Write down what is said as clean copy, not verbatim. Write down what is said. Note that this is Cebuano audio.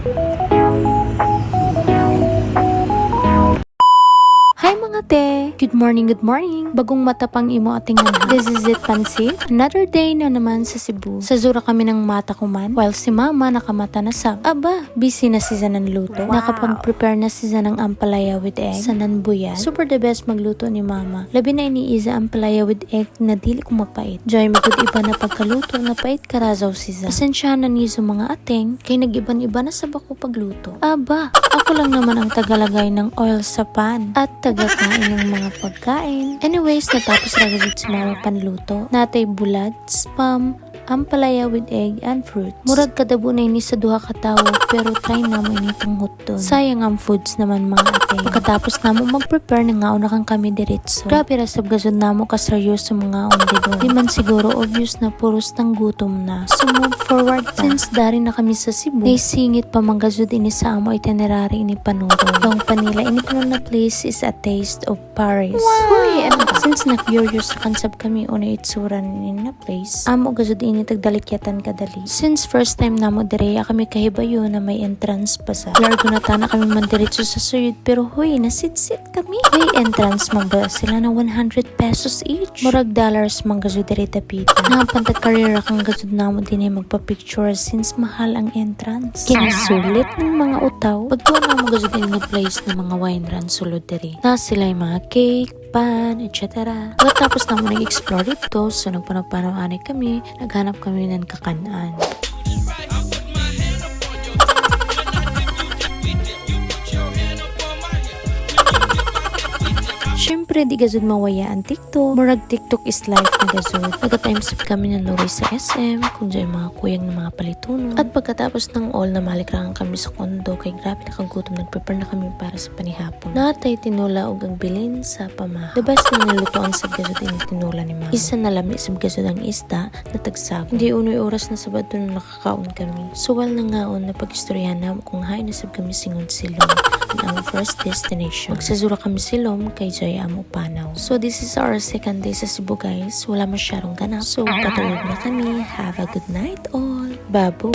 Hi, mga te! Good morning, good morning! Bagong mata pang imo ating ha. This is it, pansit. Another day na naman sa Cebu. Sa Zura kami ng mata kuman, while si mama nakamata na sa. Aba, busy na siya ng luto. Nakapag-prepare na siya ng ampalaya with egg. Sa nanbuyad. Super the best magluto ni mama. Labi na iniiza ampalaya with egg na dili ko mapait. Joy magud iba na pagkaluto na pait karazaw siya. Pasensya na nizo, mga ateng, kay nag-iban-iba na sa bako pagluto. Aba, ako lang naman ang tagalagay ng oil sa pan at tagakain ng mga pagkain. Anyways, natapos ra gud si mama panluto. Natay bulad, spam, ampalaya with egg and fruits. Murag kadabo na ini sa duha ka tawo, pero try namo ini panghutdon. Sayang ang foods naman, mga ate. Pagkatapos namo mag-prepare, nangaon na kang kami diretso. Grabe ra sab gazud namo ka seryoso mga dito. Di man siguro obvious na puros nang gutom na. So move forward ta. Since dari na kami sa Cebu, naisingit pa man gazud ini sa amo itinerary ini panuroy. Ang panila ini kuno na place is a taste of Paris. Wow. Uy, ano ba? Since na-curious ra kan sab kami una itsura ni na place, amo gazud ini tagdalikyatan kadali. Since first time namo dire, kami kahibayo na may entrance pa sa. Largo na tana kami man diretso sa suyod, pero huy, nasit-sit kami. May entrance man ba sila na 100 pesos each? Murag dollars man gazud dire dapita. Napantag karera kang gazud namo din ay magpa-picture since mahal ang entrance. Kinasulit ng mga utaw. Pagtuwa namo gazud ini na place na mga wine run sulod dire. Na sila yung mga cake, pan, etc. Pagkatapos namo nag-explore dito, so nagpano-pano kami, naghanap kami ng kakanan. I put my hand up on your hip. When I dip, you dip, we dip. You put your hand up on my hip. When you dip, I dip, we dip. I Siyempre, di gazud mawaya ang TikTok. Murag TikTok is life na gazud. Nagka-times up kami ng lori sa SM, kung dyan mga kuyang ng mga palitunon. At pagkatapos ng all, namalik ra kami sa kondo kay grabe nakagutom, nag-prepare na kami para sa panihapon. Natay tinula og ang bilin sa pamahaw. The best na nilutuan sa gazud ini tinula ni mama. Isa na lami sa gazud ang isda na tagsago. Hindi unoy oras na Sabado na nakakaon kami. So while nangaon na pag-istoryahan na kung hain na sab kami singon silom ang among first destination. Magsazura kami silom kay Joy amo panaw. So this is our second day sa Cebu, guys. Wala masyadong ganap. So patulog na kami. Have a good night all. Babu.